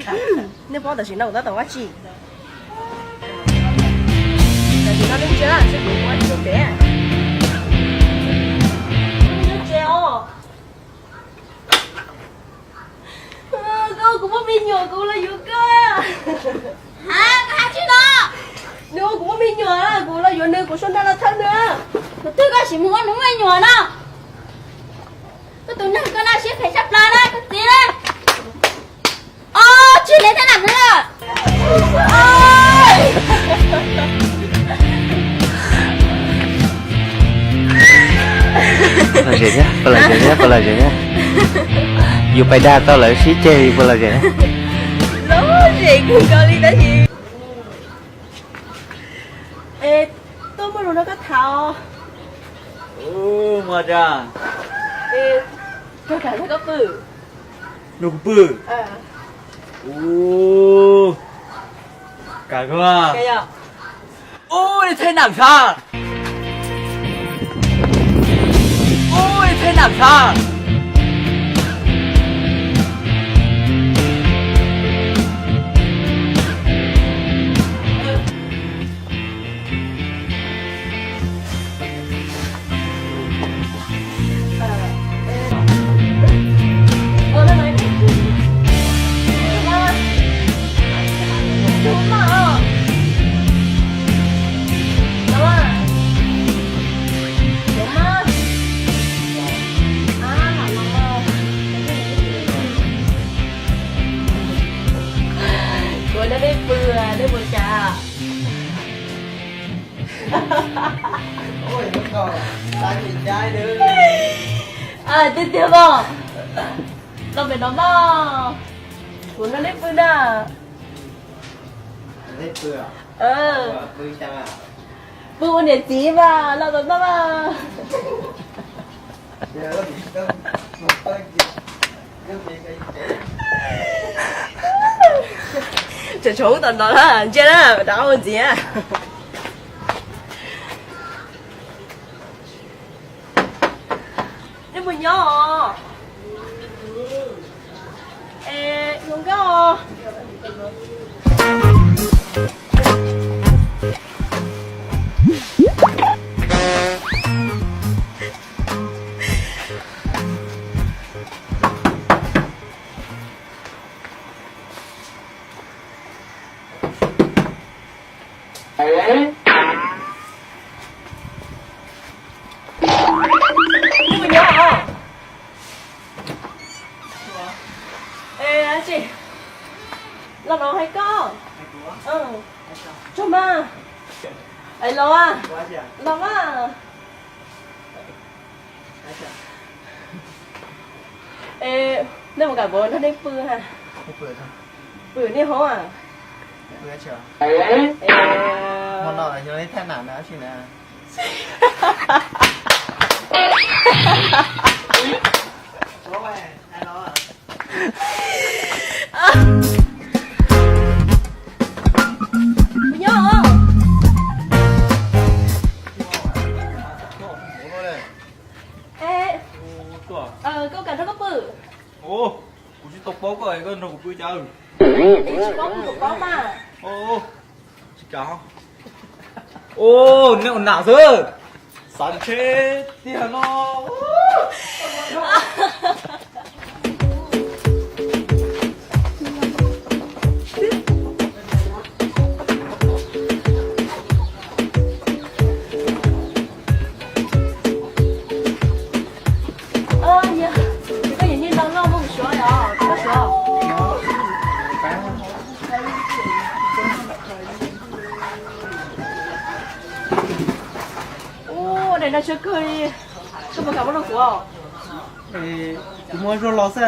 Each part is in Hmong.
Nej paub tam sim no kuv tab tom ua dab tsi? Tam sim no nej ntsia seb kuv ua dab tsi rau pem. Tsev os. Koj, kuv muaj me nyuam, kuv los yuav koj. Ha, koj hais tsis no. Nws ua kuv muaj me nyuam, kuv los yuav nws, kuv sab nrag los thawj nws. Kuv twb koj sim mus ua nws muaj me nyuam no. Koj tus neeg koj na siab phem tshaj plaws na koj txiv na. Ov, tsis li thiab na nws. Lom zem thiab, puas lom zem thiab, puas lom zem thiab? Yus pais dag tau lawv sib ceg li puas lom zem? Lom zem kawg nkaus li tab sis. Es, tuaj muaj lus nrog koj tham os. Mus tsa. Es, koj kam nrog koj pw? Nrog kuv pw? Ub, kam koj. Ub, ib thaij nam xav. Ub, ib thaij nam xav. Kuv nrog nej pw, nej puas kam? Tiag tiag os. Los pem no mog. Kuv nrog nej pw na. Pw ua niam txiv mas los pem no mog. Tseem tshuav tom no na, ntsia na, rov qab ua ntxiv. Nej mus nyob os. Es, zoo nkauj os. Es, los no hais koj. Tso mas. Es los, los mas. Es, nej mus kam npauv nrog nej pw ha. Pw nej hoob a. Hmo no yog nej thaj nam na, tab sis na. Nyob. Es, koj kam nrog koj pw? Kuv tsis tau paub koj, koj nrog kuv pw cas? Tsis paub kuv paub mas. Tsis kam. Neb ua nam xwb. Xav ntshe tiag no. Koj yuav niag no loj muaj mus suav os, koj suav. Ua daim no tsawg kawg li, koj puas kam muab rau kuv? Kuv muab zog los xwb,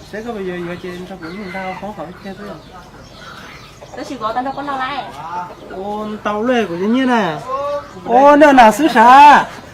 seb koj puas yuav yuav ces nrog kuv nug nrog hoob kom kiag xwb. Tab sis kuv tau nrog koj noj lawm. Ua ntau lawm kuv cov nyiaj na. Ua nej nam xwb sav.